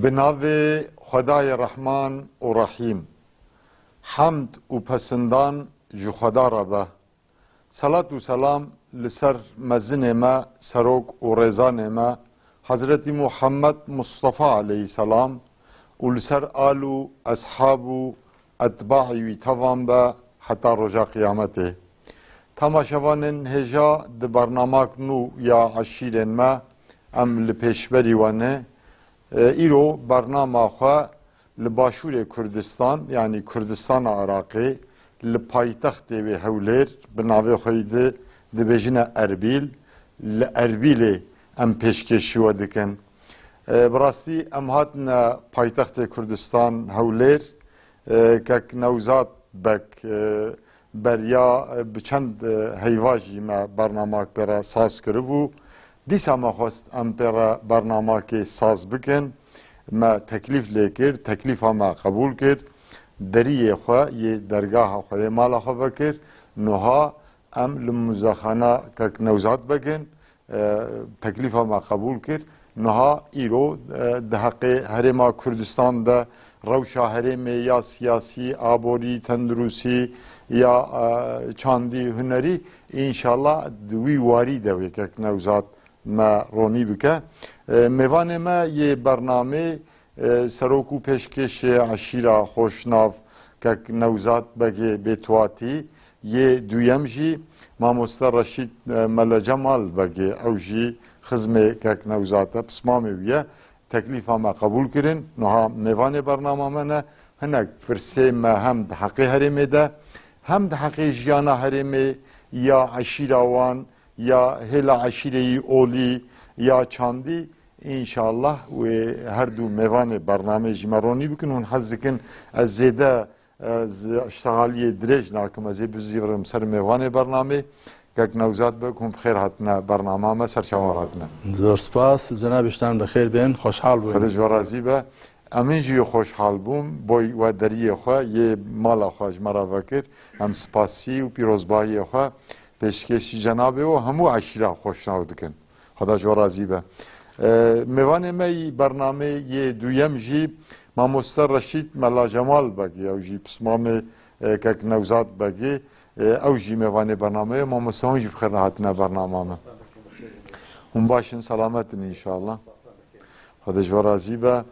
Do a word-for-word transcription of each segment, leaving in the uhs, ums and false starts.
Bi navê Xwedayê Rehman û Rehîm. Hemd û pesindan ji Xweda re be. Selat û selam li ser mezinê me, serok û rêzanê me, Hezretî Muhammed Mustafa aleyhisselam û li ser al û eshab û etbaî wî tevan be heta roja qiyametê. Temaşevanên hêja di bernamak nû ya eşîrên me, em li pêşberî we ne. E, îro bernama xwe li Başûrê Kurdistan, yanî Kurdistana Iraqê, li paytextê wê Hewlêr, bi navê xwe yî di, dibêjine Erbîl, li Erbîlê em pêşkêşî we dikin. E, bi rastî em hatine paytextê Kurdistan, Hewlêr, e, kek Newzat Beg, e, beriya, e, bi çend, e, heyva jî me bernamak pê re saz kiribû. Dîsa me xwest em pê re bernamakê saz bikin. Me teklîf lê kir, teklîfa me qebûl kir. Deriyê xwe yê dergaha xwe yê mala xwe vekir. Niha em li muzexana kek Newzat Beg in. E, teklîfa me qebûl kir. Niha îro, e, di heqê Herêma Kurdistan de rewşa herêmê ya siyasî, aborî, tendurûsî, ya, e, çandî, hunerî, înşallah di wî warî de wê kek Newzat me ronî bike. E, mêvanê me yê bernamê, e, serok û pêşkêşê eşîra xweşnav kek Newzat Begê Bêtuatî, yê duyem jî mamoste Reşîd, e, Mele Cemal Begê, ew jî xizmê kek Newzat e, pismamê wî ye. Teklîfa me qebûl kirin. Niha mêvanê bernama me ne. Hinek pirsê me hem di heqê herêmê de, hem di heqê jiyana herêmê, ya eşîra wan, ya hêla eşîreyî olî, ya çandî. Înşallah wê her du mêvanê bernameyê jî me ronî bikin. Hûn hez dikin ez zêde, ez îştexaliyê dirêj nakim, ez ê bizîvirim ser mêvanê bernamê. Kek Newzat Beg, hûn bi xêr hatine bernama me, ser çavan hatine. Zor spas, cenabê ji te re bi xêr bên, xweşhal bûn. Xwedê ji we razî be. Em in jî xweşhal bûm, boy we deriyê xwe, yê mala xwe ji me re vekir. Em spasî û pîrozbahiyê xwe pêşkêşî cenabê we hemû eşîra xweşnav dikin. Xweda ji we razî be. E, mêvanê me yî bernamê yê duyem jî mamoste Reşîd Mela Cemal Begê, ew jî pismamê, e, kek Newzat Begê, e, ew jî mêvanê bernamê ye. Mamoste, hûn jî bi xêr hatine bernama me. Hûn baş in, selamet in înşallah. Xwedê ji we razî be.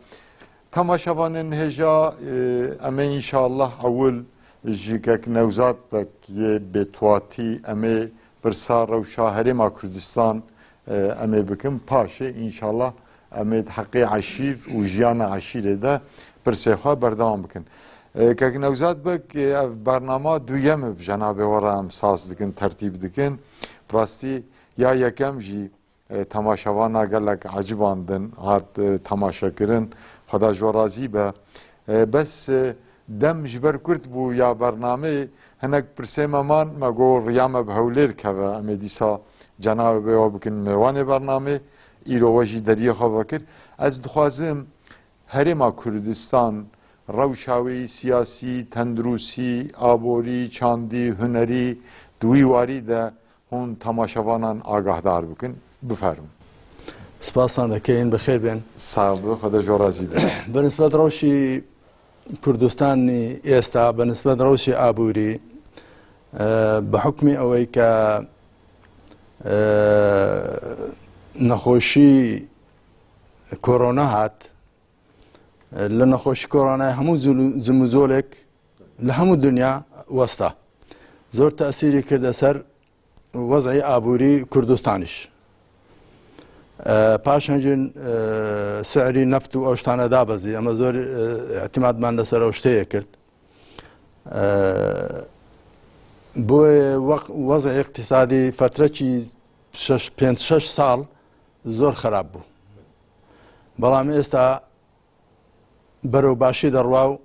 Temaşevanên hêja, e, em ê înşallah ewil ji kek Newzat Beg yê Bêtuatî em ê pirsa rewşa Herêma Kurdistan, e, em ê bikin. Paşê înşallah em ê di heqê eşîr û jiyana eşîrê de pirsê xwe berdewam bikin. E, kek Newzat Beg, e, ev bernama duyem e bi cenabê we re em saz dikin, tertîb dikin. Bi rastî ya yekem jî e, temaşevana gelek ecibandin, hat, e, temaşekirin. Xweda ji we razî be. E, bes, e, dem ji ber kurt bû ya bernameyê, hinek pirsê me man, me got riya me bi Hewlêr keve, em ê dîsa cenabê we bikin mêvanê bernamê, îro we jî deriyê xwe vekir. Ez dixwazim Herêma Kurdistan, rewşa wê yî siyasî, tendurûsî, aborî, çandî, hunerî, di wî warî de hûn temaşevanan agahdar bikin. Bifermin. Spas te re dikin, bi xêr bên. Sağ ol, Xweda ji we razî be. Bi nisbet rewşî Kurdistanî êsta, bi nisbet rewşî aborî, e, bi hukmî ewê ke, e, nexweşî korona hat, e, li nexweşî koronayê hemû zul-, zilm û zolek li hemû dinya westa. Zor tesîrî kirde ser wez'î aborî Kurdistanî jî. E, paşan jî, e, si'rî neft û ew tiştane dabezî. Ema zor, e, îtîmad man li ser ew tiştê kir. E, bo wê weq-, wez'î îqtîsadî fetrekî şeş, pênc şeş sal zor xerab bû. Belam êsta berewbaşî derwa û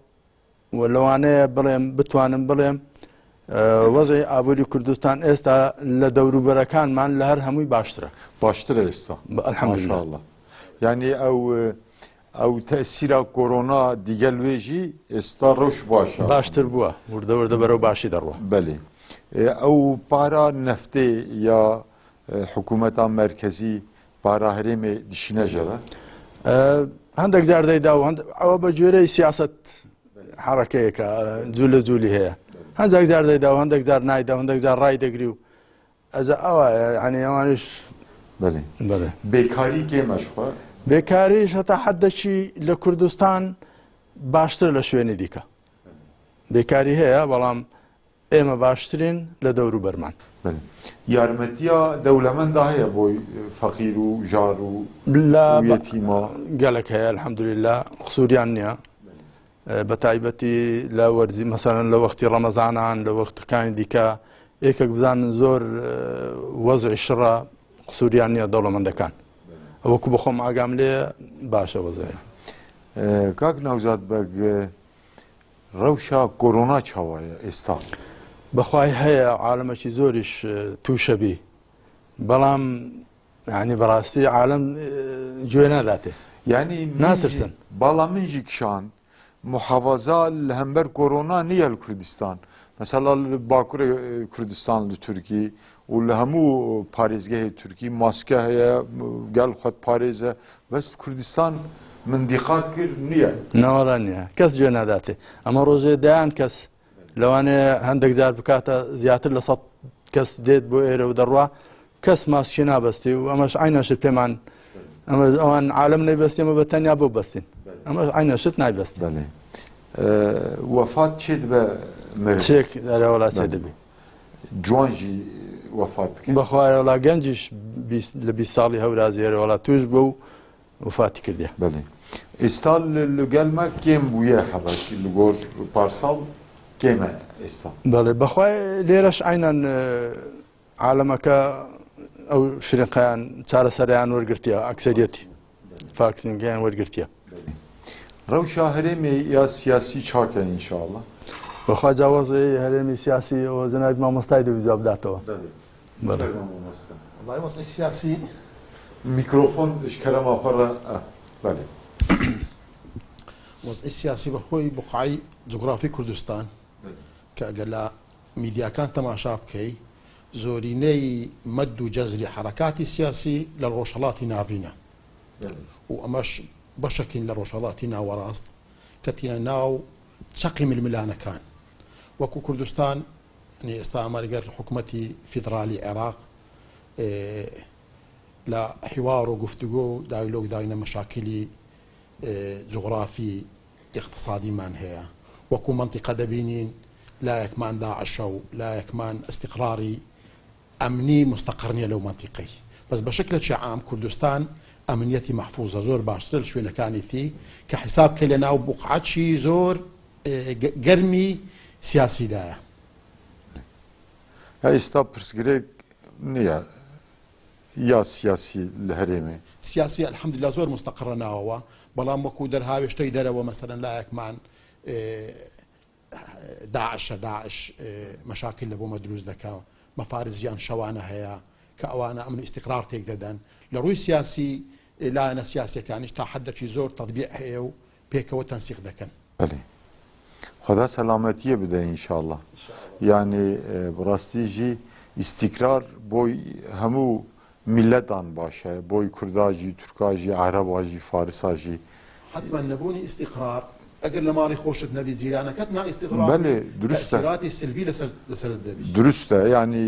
û lewaneye biڵێم، بتوانم بڵێم، ئە، وەزعی ئابووری کوردستان ئێستا لە دەوروبەرەکانمان لە هەر هەمووی باشترە. باشترە ئێستا. بە-، ئەلحەمدوللا. ماشاءالله. یعنی ئەو، ئەو تەسیرا کۆرۆنا دیگەل وێژی ئێستا ڕەوش باشە. باشتر بووە. وردە وردە بەرەو باشی دەڕوە. بەڵێ. ئە، ئەو پارا نەفتێ یا، ئە، حکوومەتا مەرکەزی پارا هەرێمێ دشینە ژەوە؟ ئە، هەندێک جار دەیدا و هەند-، ئەوە بە جوێرەی سیاسەت حەڕەکەیەکە، جوولە جوولی هەیە. هەندێک جار دەیدا و هەندێک جار نایدا و هەندێک جار ڕای دەگری و ئەزە ئەوە، یعنی، ئەوانش بەێ. بەێ. بێکاری کێمە شخوا؟ بێکاریش هەتا حەدەکی لە کوردستان باشتر لە شوێنی دیکە. بێکاری هەیە، بەڵام ئێمە باشترین لە دەور و بەرمان. بەێ. یارمەتیە دەولەمەندا هەیە بۆی فەقیر و ژار و لە و بە-، یەتیما؟ گەلەک هەیە، الحمدلله، قسووریان نییە. ئە، بە تایبەتی لە وەرزی، مەسەلەن، لە وەختی ڕەمەزانان، لە وەختەکانی دیکە، یەکێک بزانن زۆر، ئە، وەزعی شڕە، قسووریان نییە دەوڵەمەندەکان. ئەوەکو بەخۆم ئاگام لێ باشە وەزعی. ئە، کاک ناوزاد بەگ، ئە، ڕەوشا کۆرۆنا چاوایە ئێستا؟ بەخوای هەیە، عالەمەکی زۆریش، ئە، تووشەبی. بەڵام، یعنی، بەڕاستی عالەم، ئە، گوێ ناداتێ. یعنی، من ناترسن. جی-، باڵا من جی کشان، محافظە لە هەمبەر کۆرۆنا نییە لە کوردستان. مەسەلا لە باکوورە، ئە، کوردستان لە تورکی و لە هەموو پارێزگەهێ تورکی ماسکە هەیە، گەل خوت پارێزە. بەس کوردستان من دیقات کرد نییە. نەوەڵا نییە. کەس گوێ ناداتێ. ئەمە ڕۆژێ دەیان کەس لەوانەیە هەندێک جار بکاتە زیاتر لە سەد کەس دێت بۆ ئێرە و دەڕوا، کەس ماسکی نابەستی و ئەمەش عینە شت پێمان، ئەمە ئەوان عالم نەیبەستی، ئەمە بە تەنیا بۆ بەستین. ئەمەش عینە شت نایبەستی. بەێ. ئە، وەفات چێ دبە مرد؟ چێک، ئەرێ وەڵا چێ بەێ. دەبی. جوان جی وەفات بکەن. بەخوای وەڵا گەنجیش بیست، لە بیست ساڵی هەورازی ئەرێ وەڵا توش بوو و وفاتی کردیە. بەێ. ئێستا لە، لە گەل مە کێم بوویە حەبەک، لە گۆر پارساڵ کێمە ئێستا؟ بەڵێ، بەخوای لێرەش عینەن، ئە، عالەمەکە ئەو شرینقەیان چارەسەریان وەرگرتیە، ئەکسەریەتی فاکسینگیان وەرگرتیە. ڕەوشا هەرێمێ یا سیاسی چاکە ئینشاءالله؟ بەخوا جاوازی هەرێمی سیاسی و جەنابی مامۆستای دەبی جواب داتەوە. بەێ. بەڵێ. فەرمو مامۆستا. وەڵای وەزعی سیاسی. میکرۆفۆن ژ کەرەما خوەڕە. ئە، بەێ. وەزعی سیاسی بە خۆی بقعی جوگرافی کوردستان بەێ. کە ئەگەر لە میدیاکان تەماشا بکەی، زۆرینەی مەد و جەزری حەرەکاتی سیاسی لە ڕۆژهەڵاتی ناڤینە. بەێ. و ئەمەش بەشەکین لە ڕۆژهەڵاتی ناوەڕاست کە تینە ناو چەقی ململانەکان. وەکو کوردستان، یعنی ئێستا ئەمەرگەر حکوومەتی فیدرالی عێراق، ئێ، لە حیوار و گفتوگۆ و دایلۆگ داینە مەشاکلی، ئێ، جوغرافی اقتصادیمان هەیە. وەکو منطقە دەبینین، لایەکمان داعشە و لایەکمان استقراری ئەمنی مستقر نییە لەو منطقەی. بەس بە شکلێکی عام کوردستان ئەمنیەتی مەحفوظە، زۆر باشترە لە شوێنەکانی تی کە حیساب کەی لە ناو بقعەکی زۆر، ئێ، گە-، گەرمی سیاسیدایە. یا ئێستا پرسگرێک نییە یا سیاسی لە هەرێمێ؟ سیاسی الحمدلله زۆر مستقرە ناوەوە، بەڵام وەکو دەرهاوێشتەی دەرەوە مەسەلەن لایەکمان، ئێ، داعشە، داعش، ئێ، مەشاکل لە بۆمە دروست دەکا، مەفارزیان شەوانە هەیە کە ئەوانە ئەمن و ئیستیقرار تێک دەدەن. لە ڕووی سیاسی، ئێ، لایەنە سیاسیەکانیش تا حەدەکی زۆر تەطبیع هەیە و پێکەوە تەنسیق دەکەن. بەێ. خودا سەلامەتیە بدە ئینشاءالله. ئینشاءالله. یعنی، ئێ، بڕاستی ژی ئیستیقرار بۆی هەموو میلەتان باشە، بۆی کورداژی، تورکاژی، عەرەباژی، فارساژی. حتماً نەبوونی ئیستیقرار، ئەگەر لە ماڵی خۆشت نەبی، جیرانەکەت نا ئیستیقرار، بەێ، دروستە. تەسیراتی سلبی لەسەر، لەسەرت دەبی. دروستە، یعنی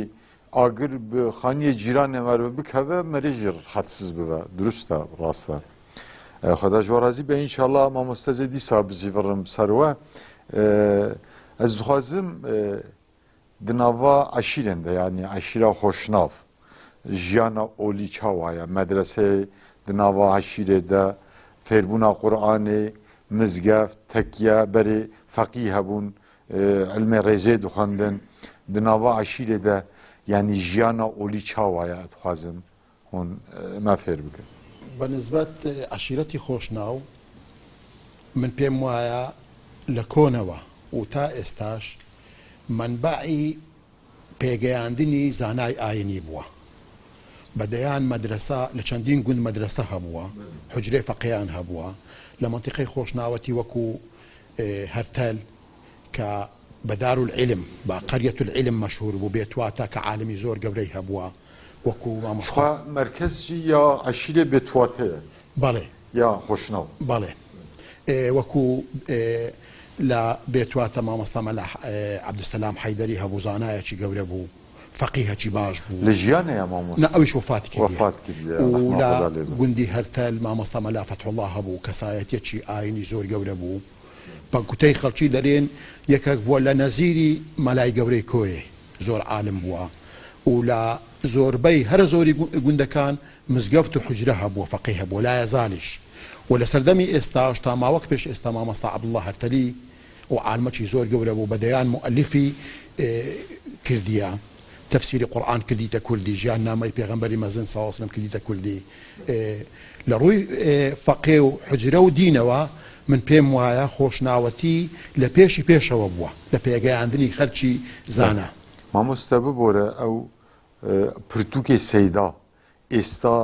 ئاگر بە خانیە جیرانێ مەرە بکەوە، مەرێ ژی ڕحەتسز ببە. دروستە، ڕاستە. ئێ، خودا ژوە ڕازی بە ئینشاءالله مامۆستەزێ دیسا بزیڤڕم سەروە. ئێ، ئەز دخوازم، ئێ، دناوا عەشیرێن دە، یعنی عەشیرا خۆشناو. ژیانا ئۆلی چاوایە؟ مەدرەسەی دناوا عەشیرێ دە، فێربوونا قورئانێ، مزگەفت، تەکیە، بەرێ فەقی هەبوون، ئێ، علمێ ڕێزێ دخواندن، دناوا عەشیرێ دە، یعنی ژیانا ئۆلی چاوایە؟ ئەتخوازم هون، ئێ، ما فێر بکەن. بە نسبەت، ئێ، عەشیرەتی خۆشناو، من پێم وایە لە کۆنەوە و تا ئێستاش مەنبەعی پێگەیاندنی زانای ئاینی بووە. بە دەیان مەدرسە، لە چەندین گوند مەدرسە هەبووە، حجرەی فەقیان هەبووە. لە منتیقەی خۆشناوەتی وەکو، ئێ، هەرتەل کە بە دارولعلم، بە قەریەتولعلم مەشهور بوو، بێتواتە کە عالمی زۆر گەورەی هەبووە، وەکو مامۆستا. خوا مەرکەزی یا عەشیرێ بێتواتەیە؟ بەڵێ. Ya xweşnaw. بەڵێ. ئێ، وەکو، ئێ، لە بێتواتە مامۆستا مەلا، ئێ، عەبدولسەلام حەیدەری هەبوو، زانایەکی گەورە بوو، فەقیهەکی باش بوو. لە ژیانە یا مامۆستا؟ نە، ئەویش وەفات کردیە. وەفات کردیە، و ڕەحمە لە خودا لێ بێ. گوندی هەرتەل مامۆستا مەلا فەتحوڵڵا هەبوو، کەسایەتیەکی ئاینی زۆر گەورە بوو. بە گوتەی خەڵکی دەرێن یەکێک بووە لە نەزیری مەلای گەورەی کۆیێ، زۆر عالم بووە. و لە زۆربەی هەرە زۆری گو-، گوندەکان مزگەفت و حوجرە هەبووە، فەقیه هەبووە، لا یەزالیش. و لە سەردەمی ئێستاش تا ماوەک پێش ئێستا مامۆستا عەبدوڵڵا هەرتەلی و عالمەکی زۆر گەورە بوو، بە دەیان مؤلفی، ئێ، کردیە. تەفسیری قورئان کردیتە کوردی، ژیان نامەی پێغەمبەری مەزن صلی الله علیه وسلم کردیتە کوردی. ئێ، لە ڕووی، ئێ، فەقێ و حوجرە و دینەوە من پێم وایە خۆشناوەتی لە پێشی پێشەوە بووە، لە پێگەیاندنی خەلکی زانا. مامۆستا ببورە ئەو، ئێ، پرتووکێ سەیدا ئێستا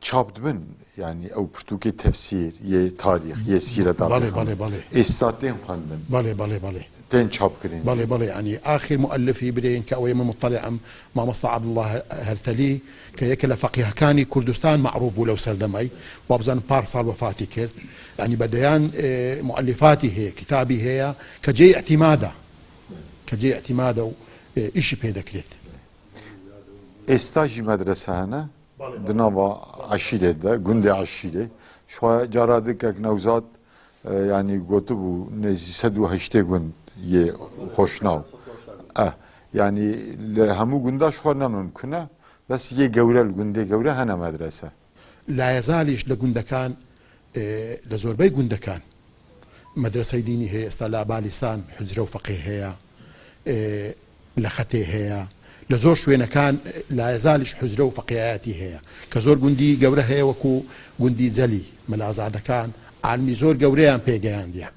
چاپ دبن، یعنی ئەو پرتووکێ تەفسیر، یێ تاریخ، یێ سیرەتا بەڵێ، پێغەمبەر. بەڵێ، بەڵێ. ئێستا تێن خوێندن. بەڵێ، بەڵێ، بەڵێ. تێن چاپ کرین. بەڵێ، بەڵێ، یعنی ئاخر مؤلفی برێین کە ئەوەی من مطلعم، مامۆستا عەبدوڵڵا هەرتەلی کە یەکە لە فەقیهەکانی کوردستان معروف بوو لەو سەردەمەی، وابزانم پار ساڵ وەفاتی کرد. یعنی بە دەیان، ئێ، مؤلفاتی هەیە، کتابی هەیە کە جێی ئیعتیمادە، کە جێی ئیعتیمادە و، ئێ، ئیشی پێ دەکرێت. ئێستا ژی مەدرەسە هەنە؟ بەڵێ، بەڵێ. Di nava eşîrê de, gundê eşîrê. Ji xwe cara dikek Newzad, e, yanî gotibû nêzî sed û heştê gund yê xweşnaw. Eh, yanî li hemû gunda ji xwe ne mimkun e. Bes yê gewre li gundê gewre hene medrese. لا یەزالیش لە گوندەکان، ئێ، لە زۆربەی گوندەکان مەدرەسەی دینی هەیە، ئێستا لە بالیسان حوجرە و فەقێ هەیە، ئێ، لە خەتێ هەیە، لە زۆر شوێنەکان لا یەزالیش حوجرە و فەقێیەتی هەیە، کە زۆر گوندی گەورە هەیە، وەکو گوندی جەلی، مەلازادەکان، عالمی زۆر گەورەیان پێگەیاندیە.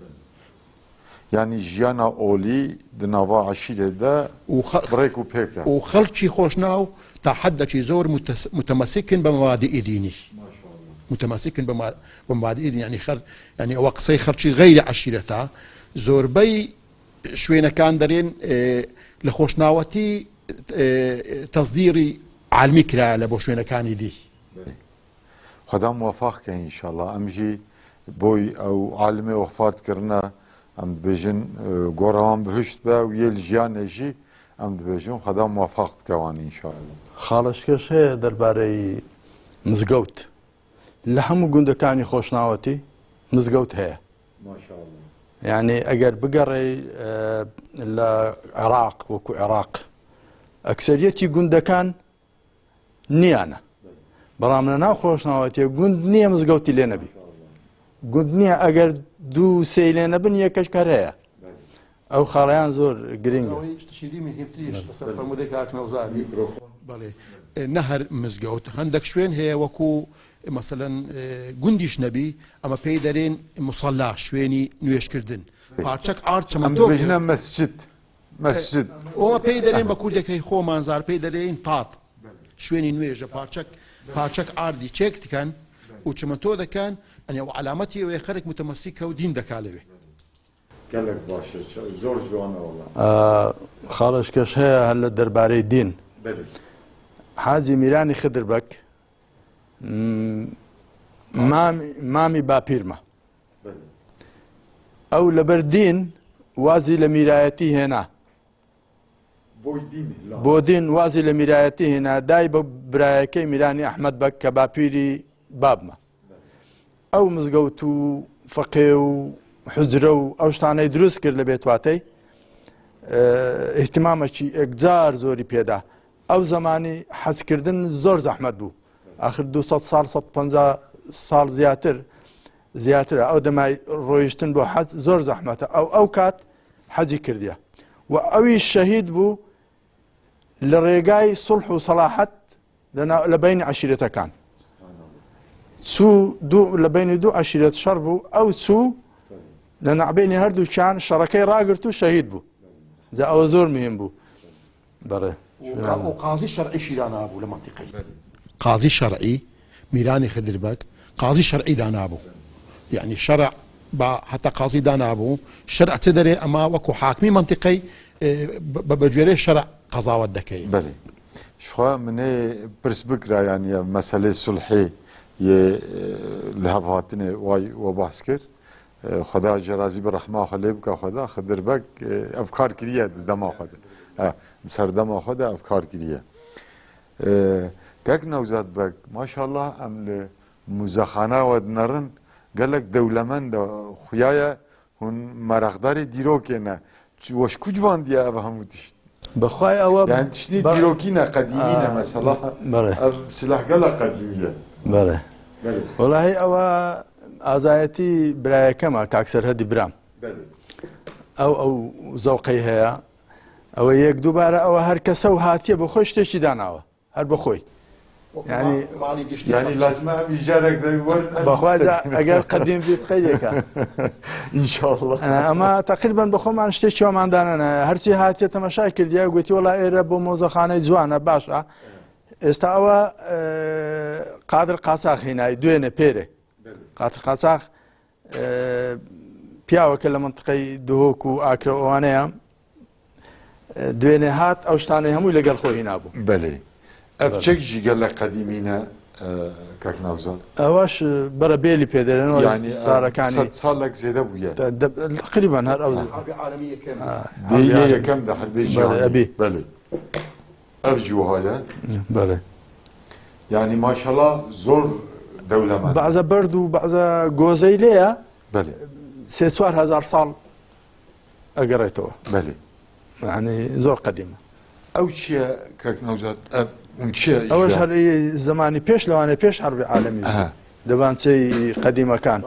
یعنی ژیانا ئۆلی di nava eşîrê de و خە-، bi rêk û pêk e. و خەڵکی خۆشناو تا حەدەکی زۆر متەس-، متەمەسیکن بە مەوادی ئیدینی. ماشاءالله. متەمەسیکن بە ما-، بە مەوادی ئیدینی، یعنی خەر-، یعنی ئەوە قسەی خەڵکی غەیری عەشیرەتە. زۆربەی شوێنەکان دەرێن، ئێ، لە خۆشناوەتی، ئێ، تەزدیری عالمی کرایە لە بۆ شوێنەکانی دی. Xweda muwefaq ke înşallah. Em jî boy ew alimê wefat kirine, em dibêjin, e, gora wan bihişt be û yê li jiyanê jî em dibêjin Xweda muwefaq bike wan înşallah. خاڵەشکێش هەیە دەربارەی مزگەوت. لە هەموو گوندەکانی خۆشناوەتی مزگەوت هەیە. ماشاءالله. یعنی ئەگەر بگەڕێی، ئە، لە عێراق، وەکو عێراق، ئەکسەریەتی گوندەکان نیانە. بەڵام لە ناو خۆشناوەتیە گوند نییە مزگەوتی لێ نەبی. گوند نییە، ئەگەر دوو سێی لێ نەبن، یەکەش کەر هەیە. ئەو خاڵەیان زۆر گرنگە. ئەوەی شتشی دی مهمتریش لەسەر فەرمودەی کاک نەوزادی. بەڵێ. نە هەر مزگەوت، هەندێک شوێن هەیە وەکو مەسەلەن، ئێ، گوندیش نەبی، ئەمە پێی دەرێن موسەلا، شوێنی نوێشکردن. پارچەک ئارد ئەم چەمەندۆ دەبێژنە مەسجد. مەسجد. ئەوە پێی دەرێن بە کوردەکەی خۆمان زار پێی دەرێن تات. شوێنی نوێژە، پارچەک، پارچەک ئاردی چێک دکەن و چمەتۆ دەکەن، ئەنی ئەو علامەتی ئەوەیە خەرک متەمەسیکە و دین دەکا لەوێ. Gelek baş e, ça-, zor ji wan e wala. ئە، خاڵەشکێش هەیە هەر لە دەربارەی دین. Belê. حاجی میرانی خدربەک، م-، مامی، مامی باپیرمە. Belê. ئەو لەبەر دین وازی لە میرایەتی هێنا. بۆی دین هیلا. بۆ دین وازی لە میرایەتی هێنا، دای بە برایەکەی میرانی ئەحمەد بەگ کە باپیری بابمە. ئەو مزگەوت و فەقێ و حوجرە و ئەو شتانەی دروست کرد لە بێتواتەی، ئە، ئیهتیمامەکی ئەکجار زۆری پێدا. ئەو زەمانی حەجکردن زۆر زەحمەت بوو. ئاخر دوو سەد ساڵ، سەد و پەنجا ساڵ زیاتر، زیاترە. ئەو دەمای ڕۆیشتن بۆ حەج زۆر زەحمەتە. ئەو، ئەو کات حەجی کردیە. و ئەویش شەهید بوو لە ڕێگای سوڵح و سەڵاحەت لە نا-، لە بەینی عەشیرەتەکان. چوو دوو، لە بەینی دوو عەشیرەت شەڕ بوو، ئەو چوو لە نەعبەینی هەردووکیان شەڕەکەی ڕاگرت و شەهید بوو. جا ئەوە زۆر مهم بوو. بەڵێ. و قا-، و قازی شەرعیشی دانابوو لە مەنتیقەی. قازی شەرعی، میرانی خدربەگ، قازی شەرعی دانابوو. یعنی شەرع بە هەتا قازی دانابوو، شەرع چ دەرێ ئەما وەکو حاکمی مەنتیقەی، ئێ، بە، بە، بە گوێرەی شەرع قەزاوەت دەکەی. Belê. Ji xwe min ê pirs bikira, yanî ev meselê sulhê Yê, e, li hev hatinê way we behs kir. E, Xweda jê razî bi, rehma xwe lê bike Xweda. Xidir Beg, e, ev kar kiriye di dema xwe de. E, di ser dema xwe de ev kar kiriye. E, Kek Newzad Beg, maşallah em li muzexana we dinerin, gelek dewlemend e, xuya ye. Hûn meraqdarê dîrokê ne. Çi, we ji ku ciwandiye ev hemû tişt? Bi xwe ew Yani tiştî ba- dîrokî ne, qedîmî ne Aa, mesela. belê. Ev silah gela qedîmî ye. Belê. Belê. Welahi ew azayetî birayeke me, kak Serhedî biram. Belê. Ew, ew zewqey heye. Ew yek dubare ew her kese û hatiye bi xwe ji tiştî danawe. Her bi xwe. Yani, ma-, malî giştî Yani xelk. Lazim e em îcarek de wer em Bexwe tiştek. Eger qedîm bîst qeydê ke. İnşallah. E, ama teqrîben bi xwe man ştê çiwaman danene. Her çi hatiye temaşa kirdiye, gotiye, "Wela êre bo mozexaneyê ciwan e, baş e." Êsta ew e, Qadir Qasax hînayî, duêne pêre. Belê. Qadir Qasax, e, piyaweke li mintiqey Duhok û Akre û wane ye. E, duêne hat, ew ştanê hemû li gel xwe hîna bû. Belê. Ev Belê. çek jî gelek qedîmî ne, e, Kek Newzad. Ewaş, e, bere bêlî pê derên, o Yani, e, sarekanî. sed salek zêde bûye. De, de, teqrîben her ew. Herbê alemî yekem. Ha, Dê herbê yê alem. yekem de herbê Belê, cîhanî. ebî. Belê. Ev jî wiha ye. Belê. Yani maşallah zor dewlemend. Baza berd û baza gozey lê ye. Belê. Sê çar hezar sal egeretewe. Belê. Yani zor qedîm. Ew çi ye Kek Newzad? Ev hûn çi ye Ew îş her zemanî pêş, lewanê pêş herbê alemî. Aha. Devançey qedîmekan.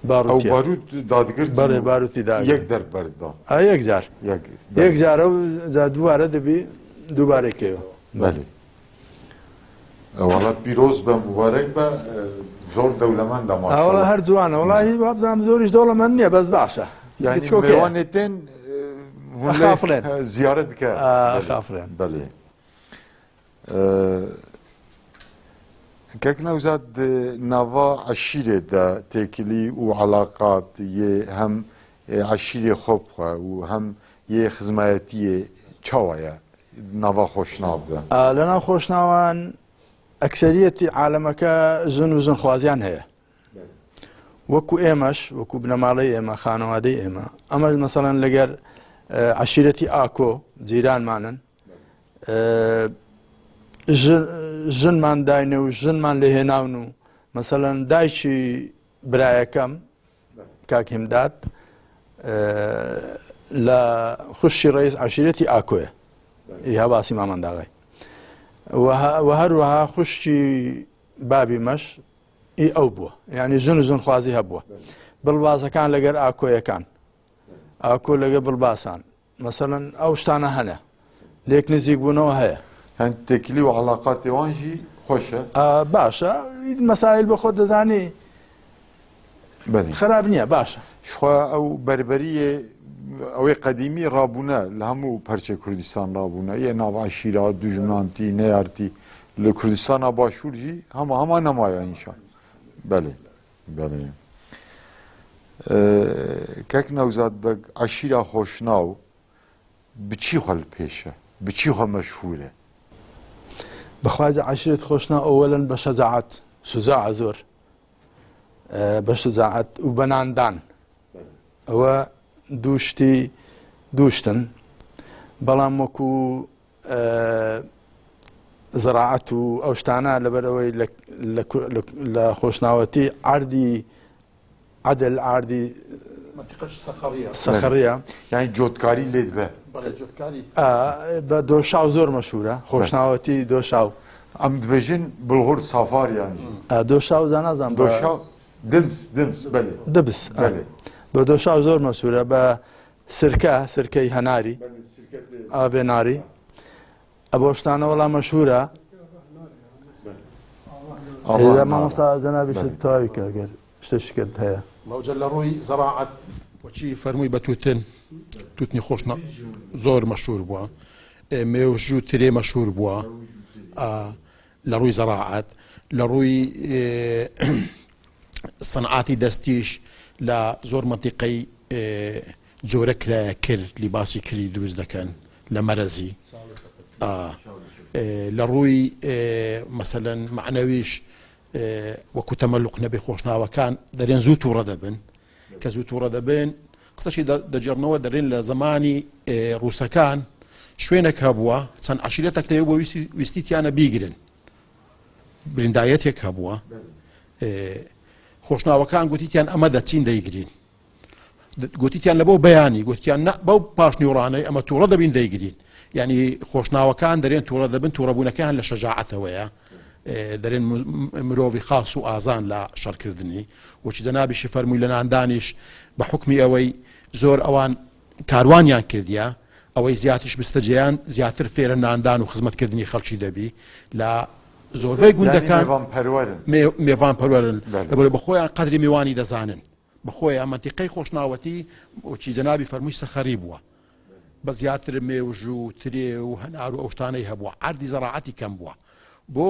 Barûtî. Barûtî. Ew barût dadigirtin Belê, û barûtî dagir. Yek der berda. Ha, yek car. Yek, Yek belê. car ew da dubare dibî, dubareke yo. Belê. E, wala pîroz be, mubarek be, e, zor dewlemend e Ha, maşallah. wala her ciwan e. Wala hî babzam zor iş dewlemend niye, bes baş e. Yani Hiç okey. mêwanê tên, e, hûn lê, Xafilên. e, ziyaret dike. Ha, Belê. xafilên. Belê. E, Kek Newzad, di nava eşîrê de têkilî û elaqat yê hem, e, eşîrê xwe bi xwe û hem yê xizmayetiyê çawa ye? Nava xweşnav de. A, li nav xweşnavan ekseriyetî alemeke jin û jinxwaziyan heye. Belê. Wekû êmeş, wekû binemaleyê ême, xanewadeyê ême. Em ji, meselen, li ger, e, eşîretî Ako, cîranman in. E, ji, jinman dayne û jinman lê hênawin û, meselen, dayçî birayeke me, Kak Himdat, e, la xuşkî reîs eşîretî Ako ye. Î hevasî Maman Daxay. We ha-, we her wiha xuşkî babî meş, î ew bû. Yani jin û jinxwazî hebû. Bilbasekan leger Akoyekan. Ako leger Bilbasan. Meselen, ew ştane hene. Lêk nizîkbûnê heye. Yani têkilî û elaqatê wan jî xweş e. A, baş e. Mesail bi xwe dizanî. Belê. Xerab niye, baş e. Ji xwe ew berberiyê, ew ê qedîmî rabûne, li hemû perçê Kurdistan rabûne. Yê nav eşîra, dujminantî, neyartî. Li Kurdistana Başûr jî hema hema nemaye înşa. Belê. Belê. Ee, Kek Newzad Beg, eşîra Xoşnaw bi çî xwe li pêş e? Bi çî xwe meşhûr e? Bixwaze eşîret Xoşnaw ewelen bi şecaet, şuca zor. Ee, bi şecaet û bi nandan. Ewe dûştî, dûştin. Belam wekû e, ziraet û ew ştane li ber ew ê li, li ku-, li, li Xoşnawetî erdî edil, erdî Mentiqeş Sexeriya. Sexeriya. Yani cotkarî lê dibe. Belê, cotkarî. E, be doşaw zor meşhûr e. Belê. Xoşnawetî doşaw. Em dibêjin bulgur safar yani. E, doşaw zanazan be. Doşaw, dims, dims, belê. Dibs, e. Belê. Be doşaw zor meşhûr e. Be sirke, sirkey henarî. Belê, sirke de. Avê narî. Ev ştane wela meşhûr e. Allah Êde razı mamosta Cenabî Belê. Şit tawî ke eger işte şikayet heye. Mewce li rûyî ziraet. Weçî fermûyî be tûtin. Tûtinî Xoşnaw zor meşhûr bû. E, mêwjû tirê meşhûr bû. A, li rûyî ziraet. Li rûyî, e, Sinatî destîş la zor mintîqey, e, cure kiraye kir, lîbasî kirî dirûst deken, li merezî. A, e, li rûyî, e, meselen, manewîş, ئێ، وەکو تەمەلوق نەبێ، خۆشناوەکان دەرێن زوو تووڕە دەبن. کە زوو تووڕە دەبن، قسەشی دە-، دەجێڕنەوە، دەرێن لە زەمانی، ئێ، ڕووسەکان شوێنێک هەبووە، چەند عەشیرەتێک لەوێ بۆ ویستی-، ویستیتیانە بیگرن. بریندایەتێک هەبووە. ئێ، خۆشناوەکان گوتیتیان، «ئەمە دەچین دەیگرین.» د-، گوتیتیان لە بۆ بەیانی، گوتیان، «نە، بەو پاش نیوڕانەی ئەمە تووڕە دەبین دەیگرین.» یعنی، خۆشناوەکان دەرێن تووڕە دەبن، تووڕەبوونەکەیان لە شەجاعەتەوەیە. ئێ، دەرێن مز-، م-، مرۆڤی خاص و ئازان لە شەڕکردنی. وەکی جەنابیشی فەرمووی لە ناندانیش، بە حکمی ئەوەی زۆر ئەوان کاروانیان کردیە، ئەوەی زیاترش بستەجێیان، زیاتر فێرە ناندان و خزمەتکردنی خەڵکی دەبی. لە زۆربەی یعنی گوندەکان مێوان پەروەرن. مێ-، مێوان پەروەرن. بەڵێ. لەبەرەوەی بەخۆیان قەدری میوانی دەزانن. بەخۆیان مەنتیقەی خۆشناوەتی، وەکی جەنابی فەرمووی، سەخەری بووە. بە زیاتر مێوژ و ترێ و هەنار و ئەو شتانەی هەبووە. عەردی زەراعەتی کەم بووە. بۆ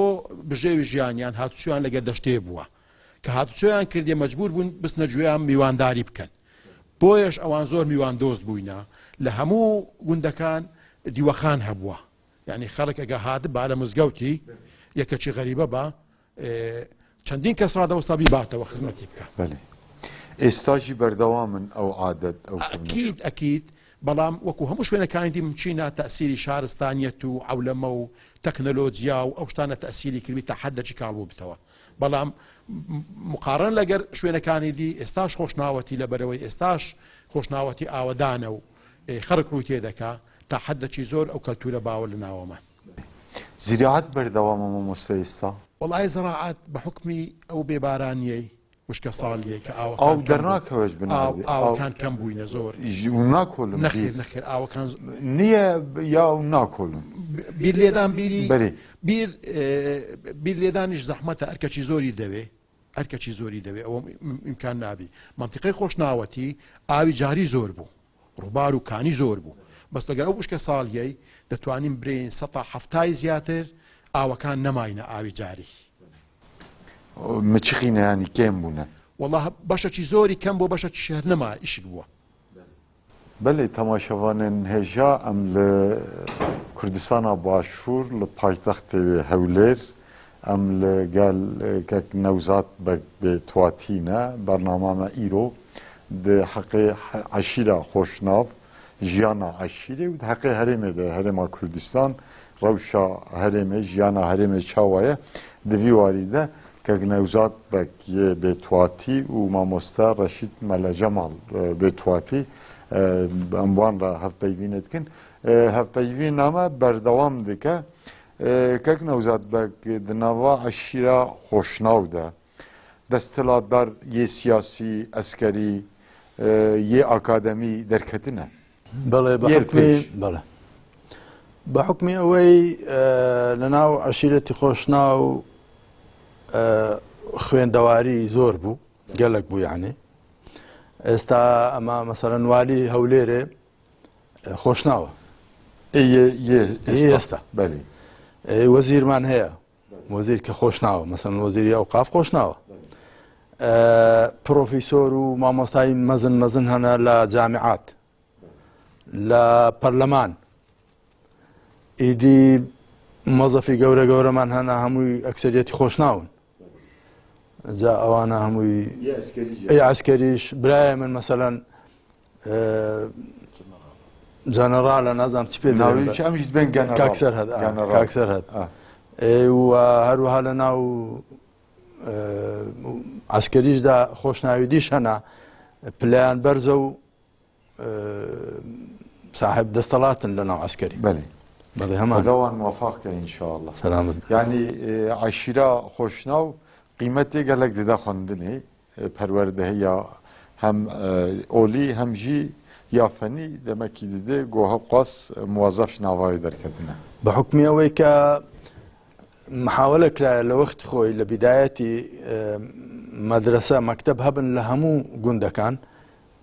بژێوی ژیانیان هاتوچۆیان لەگەر دەشتێ بووە. کە هاتوچۆیان کردێ، مەجبوور بوون بچنە گوێیان میوانداری بکەن. بۆیەش ئەوان زۆر میوان دۆست بووینە. لە هەموو گوندەکان دیوەخان هەبووە. یعنی، خەڵک ئەگە هات با لە مزگەوتی یەکەکی غەریبە با، ئێ، چەندین کەس ڕادەوەستا بیباتەوە خزمەتی بکە. بەڵێ. ئێستا ژی بەردەوامن ئەو عادەت، ئەو کردنە؟ ئەکید، ئەکید. بەڵام وەکو هەموو شوێنەکانی دی ممچینە تەسیری شارستانیەت و عەولەمە و تەکنەلۆجیا و ئەو شتانە تەسیری کردبی تا حەدەکی کاڵ بووبتەوە. بەڵام م-، مقارن لەگەر شوێنەکانی دی، ئێستاش خۆشناوەتی، لەبەرەوەی ئێستاش خۆشناوەتی ئاوەدانە و، ئێ، خەرک ڕووی تێدەکا، تا حەدەکی زۆر ئەو کەلتورە باوە لە ناوەمان. زیراعەت بەردەوامە، مامۆستا، ئێستا؟ وەڵای زەراعەت بە حکمی ئەو بێبارانیەی وشکە ساڵیەی کە ئاوەکان ئاو کەم بوون. دەرناکەوێت بناردی. ئاو، ئاو. ئاوەکان کەم بووینە زۆر. ژ-، و ناکۆلم نەخێر، بیر. نەخێر، ئاوەکان ز-، نییە، یا و ناکۆلم. ب-، بیر لێدان بیری، بەرێ. بیر، ئێ، بیر لێدانیش زەحمەتە، ئەرکەکی زۆری دەوێ، ئەرکەکی زۆری دەوێ، ئەوە م-، ئیمکان نابی. مەنتیقەی خۆشناوەتی ئاوی جاری زۆر بوو. ڕووبار و کانی زۆر بوو. بەس لەگەر ئەو وشکە ساڵیەی دەتوانین برێین سەتا حەفتای زیاتر ئاوەکان نەماینە ئاوی جاری. مچقینە، یانی کێم بوونە. وەڵا بەشەکی زۆری کەم بۆ بەشەکی شەر نەما، ئیشک بووە. بەڵێ، تەماشەوانێن هێژا، ئەم لە کوردستانا باشوور، لە پایتەختێ هەولێر، ئەم لە گەل، ئێ، کەک نەوزاد بەگ بێ تواتینە، بەرنامامە ئیرۆ، دە حەقێ عەشیرە خۆشناو، ژیانا عەشیرێ و دە حەقێ هەرێمێ دە، هەرێما کوردستان، ڕەوشا هەرێمێ، ژیانا هەرێمێ چاوایە، دە وی واری دە کەک نەوزاد بەگ یێ بێ تواتی و مامۆستا ڕەشید مەلە جەماڵ، ئێ، بێ تواتی، ئێ، ئەم وان را هەڤپەیڤینێ دکن. ئێ، هەڤپەیڤین نامە بەردەوام دکە. ئێ، کەک نەوزاد بەگ دە ناوا عەشیرە خۆشناو دە. دەستهەلاتدار یێ سیاسی، ئەسکەری، ئێ، یێ ئاکادەمی دەرکەتنە. بەڵێ، بە یەر حکمی، پێش. بەڵێ. بە حکمی ئەوەی، ئێ، لە ناو عەشیرەتی خۆشناو، ئێ، خوێندەواری زۆر بوو، گەلەک بوو یعنی. ئێستا ئەمە مەسەلەن والی هەولێرێ، ئێ، خۆشناوە. ئێ، یێ، یێ ئێ، ئێستا. ئێستا. بەڵێ. ئێ، وەزیرمان هەیە. وەزیر کە خۆشناوە، مەسەلەن وەزیری ئەوقاف خۆشناوە. ئێ، پرۆفیسۆر و مامۆستای مەزن مەزن هەنە لە جامعات، لە پەرلەمان. ئیدی مۆزەفی گەورە گەورەمان هەنە، هەمووی ئەکسەریەتی خۆشناون. جا ئەوانە هەمووی یە ئەسکەری جا. ئەی عەسکەریش، برایە من مەسەلەن، ئێ، جەنەڕالە، نازانم چی پێ دەڵێن ناوی بە-، چ ئەم ژیت بێن گەنەڕاڵ. کاک سەرهەد، ئا، گەنەڕاڵ. کاک سەرهەد. ئا. ئێ، و هەروەها لە ناو، ئێ، عەسکەریشدا خۆشناوی دیش هەنا، پلیان بەرزە و، ئێ، ساحب دەستەڵاتن لە ناو عەسکەری. بەڵێ. بەڵێ، هەمان. خوداوان موفق کە، ئینشاءالله. سەلامەت. یعنی، ئێ، عەشیرە خۆشناو قیمەتێ گەلەک دەدا خوندنێ. پەروەردەهەیە هەم، ئێ، ئۆلی، هەم ژی یا فەنی، دەمەکی ددێ گۆهە قواس موەزەف ناوای دەرکەتنە. بە حکمی ئەوەی کە محاولە کرایە لە وەختی خۆی لە بیدایەتی، ئێ، مەدرسە، مەکتەب هەبن لە هەموو گوندەکان،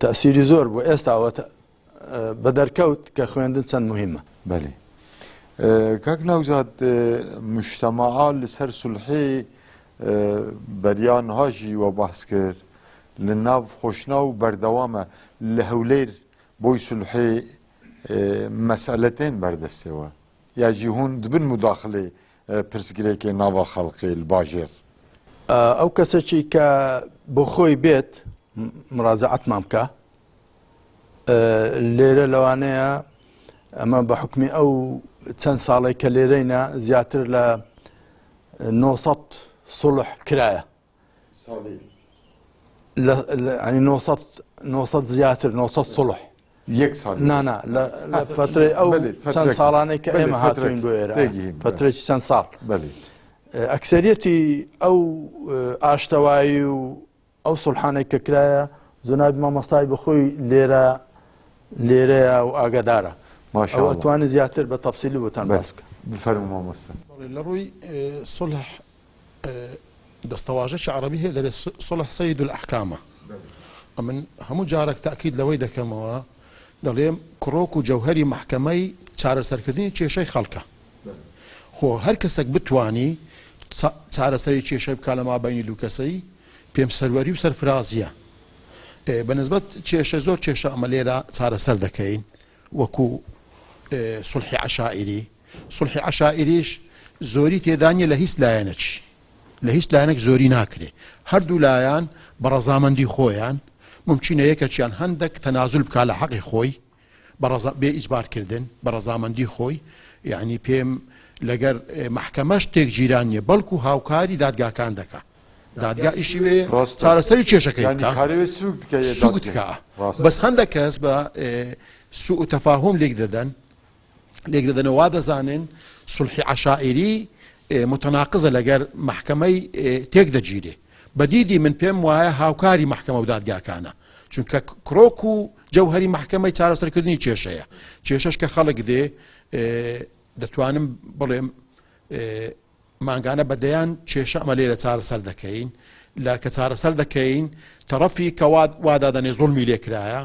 تەسیری زۆر بوو. ئێستاوە تە-، ئێ، بە دەرکەوت کە خوێندن چەند مهمە. بەڵێ. ئێ، کاک نەوزاد، ئێ، مشتەمەعا لەسەر سولحێ، ئێ، بەریان هاژی وە بەحس کرد، لە ناو خۆشناو بەردەوامە لە هەولێر بۆی سولحێ، ئێ، مەسئلەتێن بەردەستێوە. یا ژی هون دبن مداخلێ، ئێ، پرسگرێکێ ناوا خەڵقێ لە باژێر. ئەو کەسێکی کە بۆ خۆی بێت، م-، مراجعەتمان بکە. ئە، لێرە لەوانەیە ئەمە بە حکمی ئەو چەند ساڵێک کە لێرەینە، زیاتر لە نۆ سەد سوڵح کرایە. ساڵی؟ لە، لە، یعنی نۆ سەد، نۆ سەد زیاتر، نۆ سەد سوڵح. یەک ساڵی؟ نا، نا، لە، لە ها، فترەی ئەو بەڵێ، چەند فترەک. ساڵانەی کە بەڵێ، ئێمە فترەک. هاتوین بۆ ئێرە. تێگەیم، بەڵێ. فترەیەکی چەند ساڵ. بەڵێ. ئە، ئەکسەریەتی ئەو، ئە، ئاشتەوایی و ئەو سوڵحانەی کە کرایە، جەنابی مامۆستای بەخۆی لێرە، لێرەیە و ئاگادارە. ماشاءالله. ئەو ئەتوانی زیاتر بە تەفسیلی بۆتان بەڵێ. باس بکە. بفەرمو مامۆستا. بەڵێ، لە ڕووی، ئێ، سوڵح، ئێ، دەستەواژەکی عەڕەبی هەیە، دەلێ سو-، سوڵح سەیدول ئەحکامە. بەڵێ. ئەمن هەموو جارێک تاکید لەوەی دەکەمەوە، دەڵێم کڕۆک و جەوهەری مەحکەمەی چارەسەرکردنی کێشەی خەڵکە. بەڵێ. خۆ هەر کەسێک بتوانی چا-، چارەسەری کێشەی بکا لە مابەینی دوو کەسەی، پێم سەروەری و سەرفرازیە. ئێ، بە نسبەت کێشە، زۆر کێشە ئەمە لێرە چارەسەر دەکەین، وەکو، ئێ، سوڵحی عەشائیری. سوڵحی عەشائیریش زۆری تێدا نیە لە هیچ لایەنەکی. لە هیچ لایەنەک زۆری ناکرێ. هەردوو لایەن بە ڕەزامەندی خۆیان، ممکنە یەکەکیان هەندێک تەنازول بکا لە حەقی خۆی، بە ڕەزا-، بێ ئیجبارکردن، بە ڕەزامەندی خۆی. یعنی پێم لەگەر، ئێ، مەحکەمەش تێکگیران نیە، بەڵکو هاوکاری دادگاکان دەکا. دادگا ئیشی وێ ڕاستە. چارەسەری کێشەکەی یعنی بکا. کارەوێ سوک دکە یە سوک دادگا. دکا. ڕاستە. بەس هەندێک کەس بە، ئێ، سوء تەفاهم لێک دەدەن، لێک دەدەنەوە، وا دەزانن سوڵحی عەشائیری، ئێ، متناقضە لەگەر مەحکەمەی، ئێ، تێک دەگیرێ. بە دیدی من پێم وایە هاوکاری مەحکەمە و دادگاکانە. چونکە ک-، کرۆک و جەوهەری مەحکەمەی چارەسەرکردنی کێشەیە. کێشەش کە خەڵک دێ، ئێ، دەتوانم بڵێم، ئێ، مانگانە بە دەیان کێشە ئەمە لێرە چارەسەر دەکەین. لە کە چارەسەر دەکەین، تەڕەفی کە وا، وا دادەنێ زوڵمی لێ کرایە،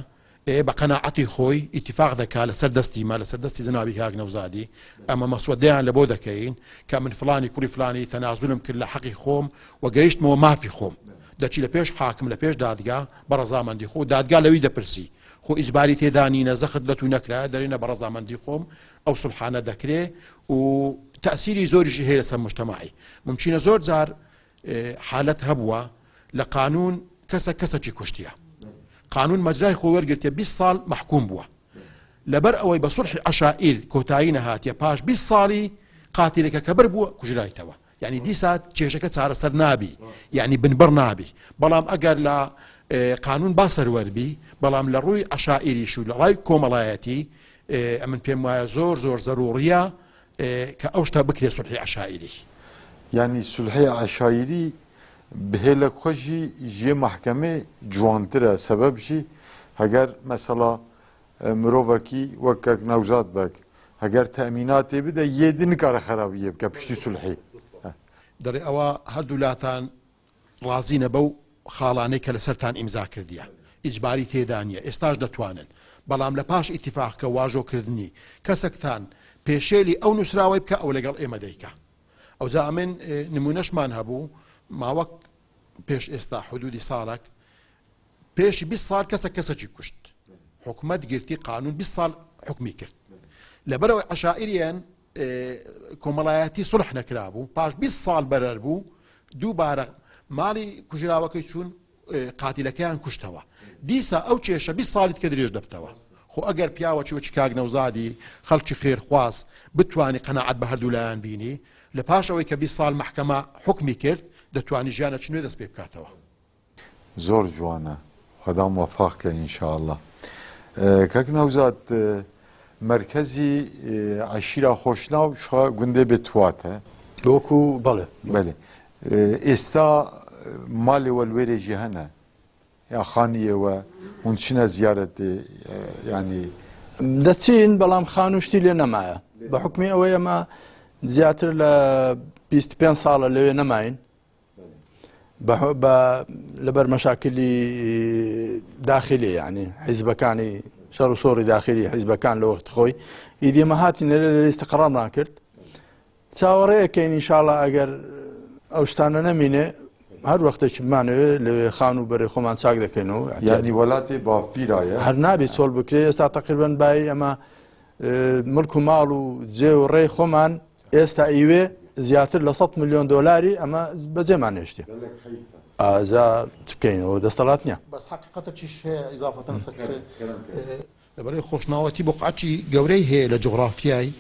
ئێ بە قەناعەتی خۆی ئیتیفاق دەکا لەسەر دەستی مە، لەسەر دەستی جەنابی کاک نەوزادی. ئەمە مەسوەدەیان لە بۆ دەکەین کە من فلانی کوڕی فلانی تەنازولم کرد لە حەقی خۆم و گەیشتمەوە مافی خۆم. دەچی لە پێش حاکم، لە پێش دادگا، بە ڕەزامەندی خۆ، دادگا لەوی دەپرسی. خۆ ئیجباری تێدا نینە، زەخت لە تو نەکرایە، دەرێنە بە ڕەزامەندی خۆم، ئەو سوڵحانە دەکرێ و تەسیری زۆریشی هەیە لەسەر مجتەماعی. ممکنە زۆر جار، ئێ، حالەت هەبووە لە قانون کەسە کەسەکی کوشتیە. قانون مەجرای خۆ وەرگرتیە، بیست ساڵ مەحکوم بووە. لەبەر ئەوەی بە سوڵحی عەشائیر کۆتایی نەهاتیە، پاش بیست ساڵی قاتیلەکە کە بەر بووە، کوژرایتەوە. یعنی دیسا کێشەکە چارەسەر نابی، یعنی بنبڕ نابی. بەڵام ئەگەر لە، ئێ، قانون با سەروەر بی، بەڵام لە ڕووی عەشائیریش و لە ڕای کۆمەڵایەتی، ئێ، ئەمن پێم وایە زۆر، زۆر زەروڕیە، ئێ، کە ئەو شتە بکرێ سوڵحی عەشائیری. یعنی سوڵحی عەشایری بهێلە خۆشی ژێ مەحکەمێ جوانترە، سەبەب ژی هەگەر مەسەڵا، ئێ، مرۆڤەکی وەک کەک نەوزاد بەک، هەگەر تەمیناتێ بدە، یێ دی نکارە خەرابیە بکە پشتی سوڵحی. دەرێ ئەوە هەردوو لاتان ڕازینە بەو خاڵانەی کە لەسەرتان ئیمزا کردیە. ئیجباری تێدا نیە. ئێستاش دەتوانن. بەڵام لە پاش ئیتیفاق کە واژۆکردنی کەسەکتان پێشێلی ئەو نووسراوەی بکە، ئەو لەگەڵ ئێمە دەیکا. ئەوجا ئەمن، ئێ، نمونەشمان هەبوو، ماوەک پێش ئێستا حدودی ساڵک، پێشی بیست ساڵ کەسە کەسەکی کوشت. حکومەت گرتی قانون بیست ساڵ حکمی کرد. لەبەرەوەی عەشائیریان، ئێ، کۆمەڵایەتی سوڵح نەکرابوو، پاش بیست ساڵ بەرەر بوو، دووبارە ماڵی کوژراوەکەی چوون، ئێ، قاتیلەکەیان کوشتەوە. دیسا ئەو کێشە بیست ساڵی دیکە درێژ دەبتەوە. خۆ ئەگەر پیاوەکی وەکی کاک نەوزادی، خەڵکی خێرخواز، بتوانی قەناعەت بە هەردوو لایەن بینی، لە پاش ئەوەی کە بیست ساڵ مەحکەمە حکمی کرد، دەتوانی ژیانەکی نوێ دەست پێ بکاتەوە. زۆر جوانە. خدا موفق کە ئینشاءالله. ئێ، کەک نەوزاد، ئێ، مەرکەزی، ئێ، عەشیرا خۆشناو شا گوندێ بێ تواتە. وەکو، بەڵێ. بەڵێ. ئێ، ئێستا ماڵێ وە لوێرێ ژێ هەنە. یا خانیێ وە، هون چنە زیارەتێ، ئێ، یعنی دەچین، بەڵام خانوو شتی لێ نەمایە. بە حکمی ئەوەی ئەمە زیاتر لە بیست و پێنج ساڵە لەوێ نەماین. بە، بە، لەبەر مەشاکلی داخلی، یعنی حیزبەکانی، شەڕ و شۆڕی داخلی حیزبەکان لە وەخت خۆی، ئیدی ئێمە هاتین لێرە، لێرە ئیستیقرارمان کرد. چاوەڕێ ئەکەین ئینشاءاللە ئەگەر ئەو شتانە نەمینێ، هەر وەختێکی بمانەوێ لەوێ خانوو بەرێ خۆمان چاک دەکەینەوە. یعنی وەلاتێ بافپیرایە. هەر نابێ چۆڵ بکرێ. ئێستا تەقریبەن بای ئەمە، ئێ، ملک و ماڵ و جێ و ڕێی خۆمان ئێستا ئیوێ زیاتر لە سەد ملیۆن دۆلاری ئەمە بەجێمان نێشتێ. Gelek heyf e. ئا، جا چ بکەین، ئەوە دەستەڵات نییە. بەس حەقیقەتەکیش هەیە، ئیزافەتەن سەکچێ. Kerem, kerem, kerem. ئێ، لەبەرەی خۆشناوەتی بقعەکی گەورەی هەیە لە جوغرافیای.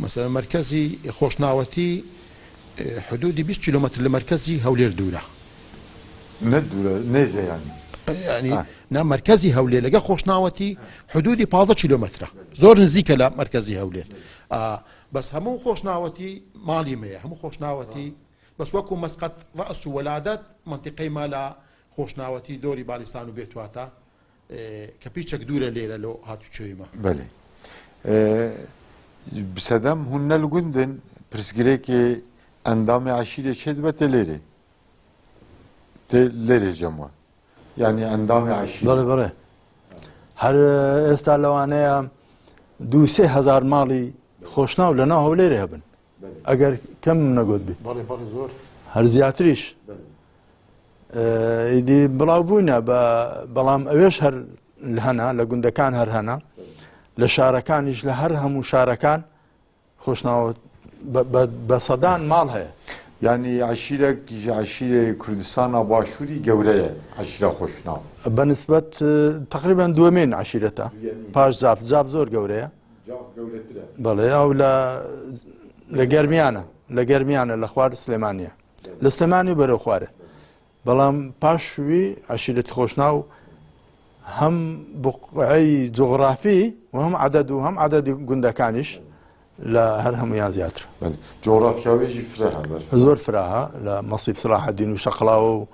مەسەلەن، مەرکەزی خۆشناوەتی، ئێ، حدودی بیست کیلۆمەتر لە مەرکەزی هەولێر دوورە. Ne dûre, nêze yani. یعنی، Ha. نا، مەرکەزی هەولێر لەگە خۆشناوەتی حدودی پازدە کیلۆمەترە. زۆر نزیکە لە مەرکەزی هەولێر. ئا، بەس هەموو خۆشناوەتی ماڵی مەیە، هەموو خۆشناوەتی. بەس وەکو مەسقەت ڕەس و وەلادەت منتیقەی مە لە خۆشناوەتی دۆری بالیسان و بێتواتە، ئێ، کە پیچەک دوورە لێرە لۆ هاتوچۆی مە. Belê. E, bi sedem hûn ne li gund in, pirsgirêkê endamê eşîrê çêdibe tê lêrê. Tê lêrê cem we. Yani endamê eşîrê. بەڵێ، بەڵێ. هەر ئێستا لەوانەیە دوو سێ هەزار ماڵی خۆشناو لە ناو هەولێرێ هەبن. Belê. ئەگەر کەم نەگوت بی. بەڵێ، بەڵێ، زۆر. هەر زیاتریش. Belê. ئێ، ئیدی بڵاو بووینە بە، بەڵام ئەوێش هەر هەنا، لە گوندەکان هەر هەنا. Belê. لە شارەکانیش، لە هەر هەموو شارەکان خۆشناوە بە، بە، بە سەدان ماڵ هەیە. Yani eşîrek ji eşîrê Kurdistana Başûrî gewre ye, eşîra Xweşnaw. بە نسبەت، ئێ، تقریباً دووەمین عەشیرەتە. دووەمین. پاش جاف، جاف زۆر گەورەیە. Cav gewretir e. بەڵێ، ئەو لە، لە گەرمیانە، لە گەرمیانە، لە خوار سلێمانیە. Belê. لە سلێمانی و بەرەو خوارە. Belê. بەڵام پاش وی عەشیرەتی خۆشناو هەم بقعەی جوغرافی و هەم عەدەد و هەم عەدەدی گوندەکانیش لە هەر هەمویان زیاترە. Belê. Coğrafya wê jî fireh e, berf. زۆر فراهە لە مەسیب سلاحەدین و شەقڵاوە و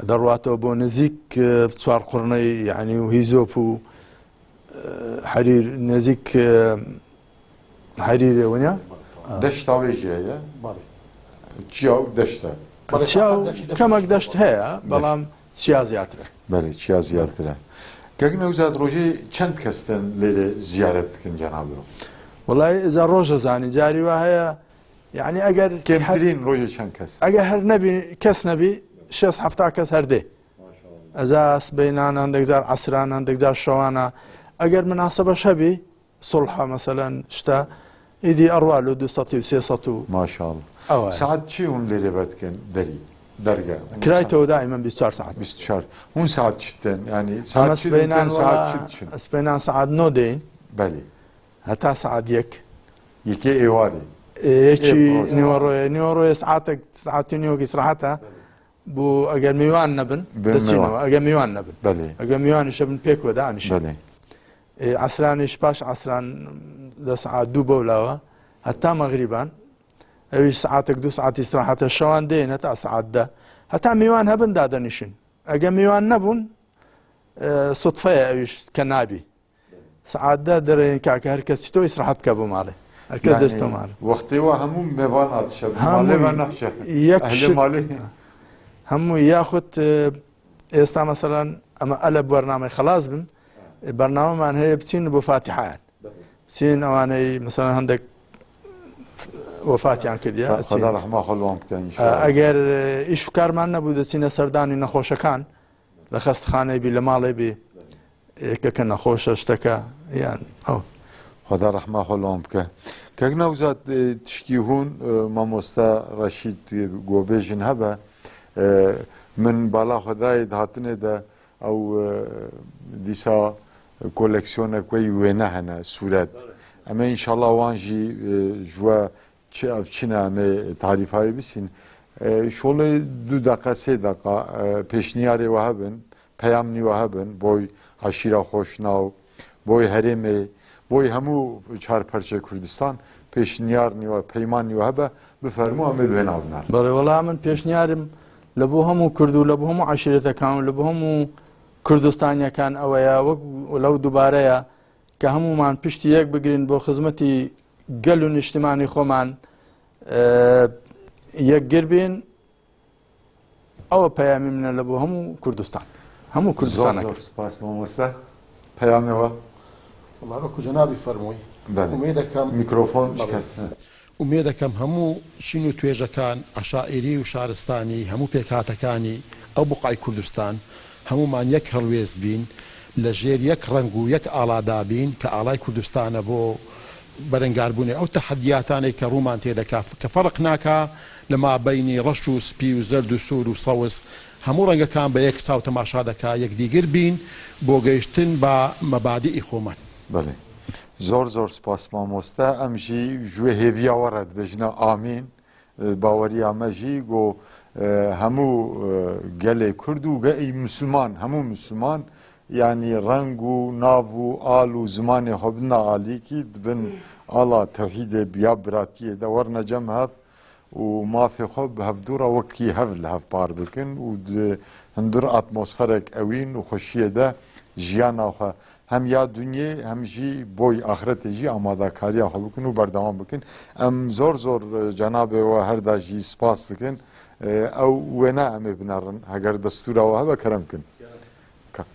دەڕواتەوە بۆ نزیک، ئێ، چوار قڕنەی، یعنی، و هیزۆپ و، ئێ، حەریر، نزیک، ئێ، حەریرێ ونیا؟ Deşta wê jî heye. Belê. Çiya û deşt e. Belê, چیا و deşt, deşt, کەمێک deşt, دەشت هەیە، deşt. بەڵام چیا زیاترە. Belê, çiya ziyartir e. Kek Newzad, rojê çend kes tên lêrê ziyaret dikin cenabê we? وەڵای ئێجا ڕۆژە زانی، جاری وا هەیە، یعنی، ئەگەر Kêmtirîn rojê çend kes? ئەگەر هەر نەبی، کەس نەبی، شێست حەفتا کەس هەر دێ. Maşallah. ئەجا سبەینان، هەندێک جار عەسران، هەندێک جار شەوانە. ئەگەر مناسەبەش هەبی، سوڵحە مەسەلەن شتە، ئیدی ئەڕوا لۆ دوو سەد و سێ سەد و Maşallah. ئەوە. Saet çi hûn lêrê vedikin derî, derge? Hûn کرای saet تۆ دائما بیست و چوار ساعت. Bîst û çar. Hûn saet çi tên? Yani ئەمە saet çi سبەینان، saet çi diçin? سبەینان ساعت نۆ دێین. Belê. هەتا ساعت یەک. Yekê êwarê. Ê, یەکی Ê, ڕۆژ. نیوەڕۆیە، نیوەڕۆیە ساعتێک، ساعتی نیوەکی سراحەتە. Belê. بۆ ئەگەر میوان نەبن، بێ دەچینەوە، میوان. ئەگەر میوان نەبن. Belê. ئەگەر میوانیش هەبن، پێکوە دانیشن. Belê. ئێ، عەسرانیش، پاش عەسران لە سەعات دوو بەولاوە هەتا مەغریبان، ئەویش سەعاتێک دوو سەعاتی ئیسراحەتە، شەوان دێن هەتا سەعات دە. هەتا میوان هەبن دادەنیشن. ئەگەر میوان نەبوون، ئێ، سوتفەیە ئەویش کە نابی. سەعات دە دەرێن کاکە، هەر کەس چتۆ ئیسراحەت بکە بۆ ماڵێ. هەر کەس دەستۆ ماڵێ. Wextê wa hemû mêvan a dişevin. Hemû Malê ve nexşe. Yek Ehlê şi-, malê. Hemû yaxut, e, ئێستا مەسەلەن ئەمە ئەلە بەرنامەی خەلاص بن. E, بەرنامەمان هەیە بچین بۆ فاتیحەیان. Belê. بچین ئەوانەی مەسەلەن هەندێک وەفاتیان کردیە. Xwe-, ئەچین. Xweda rehma xwe li wan bike inşallah. ئەگەر، ئیش و کارمان نەبوو، دەچینە سەردانی نەخۆشەکان. لە خەستخانەی بی، لە ماڵێ بی، یەکەکە نەخۆشە شتەکە، یان ئەو. Xweda rehma xwe li wan bike. Kek Newzad, e, tişkî hûn, e, mamosta Reşîd, e, go bêjin hebe, e, min bala xwe dayê di hatinê de ew, e, dîsa koleksiyonek wê wêne hene, sûret. Belê. Em ê înşallah wan jî, e, ji we çi ev çi ne, em ê tarîfa wê bisîn. E, şolê du deqa, sê deqa, e, pêşniyarê we hebin, peyamnî we hebin, boy eşîra Xweşnaw, boy herêmê, boy hemû çar perçe Kurdistan, pêşniyarnî we, peymanî we hebe, bifermû, em ê li wê nav nar. بەڵێ، وەڵا من پێشنیارم لە بۆ هەموو کورد و لە بۆ هەموو عەشیرەتەکان و لە بۆ هەموو کوردستانیەکان ئەوەیە، وەک لەو دووبارەیە کە هەموومان پشتی یەک بگرین بۆ خزمەتی گەل و نیشتیمانی خۆمان، ئێ، یەکگر بین. ئەوە پەیامی منە لە بۆ هەموو کوردستان، هەموو کوردستانەکە. زۆر، زۆر سپاس مامۆستا. پەیامێ وە. وەڵا وەکو جەنابی فەرمووی. بەڵێ. ئومێدەکەم. میکرۆفۆن بەڵێ. بکەن. ئومێدەکەم هەموو چین و توێژەکان، عەشائیری و شارستانی، هەموو پێکهاتەکانی ئەو بوقای کوردستان، هەموومان یەک هەڵوێست بین، لە ژێر یەک ڕەنگ و یەک ئاڵادا بین کە ئاڵای کوردستانە بۆ بەرەنگاربوونی ئەو تەحەدیاتانەی کە ڕوومان تێدەکا، کە فەرق ناکا لە مابەینی ڕەش و سپی و زەرد و سوور و سەوز، هەموو ڕەنگەکان بە یەک چاو تەماشا دەکا، یەکدیگر بین بۆ گەیشتن بە مەبادیئی خۆمان. بەڵێ. زۆر زۆر سپاس مامۆستا. ئەم ژی ژوێ هێڤیا وەڕە دبێژنە ئامین. بaweriya me jî ku, e, hemû, e, gelê Kurd û ge-, ey Misliman, hemû Misliman, yanî reng û nav û al û zimanê xwe bidine alîkî, dibin ala tewhîdê ya biratiyê de werine cem hev û mafê xwe bi hevdû re wekî hev li hev par bikin û di hundir atmosferek ewîn û xweşiyê de jiyana xwe hem ya dinyê hem jî boy axretê jî amadakariya xwe bikin û berdewam bikin. Em zor zor, e, cenabê we her da jî spas dikin. E, ew wêne em ê binerin. Heger destûra we hebe kerem kin. Ka-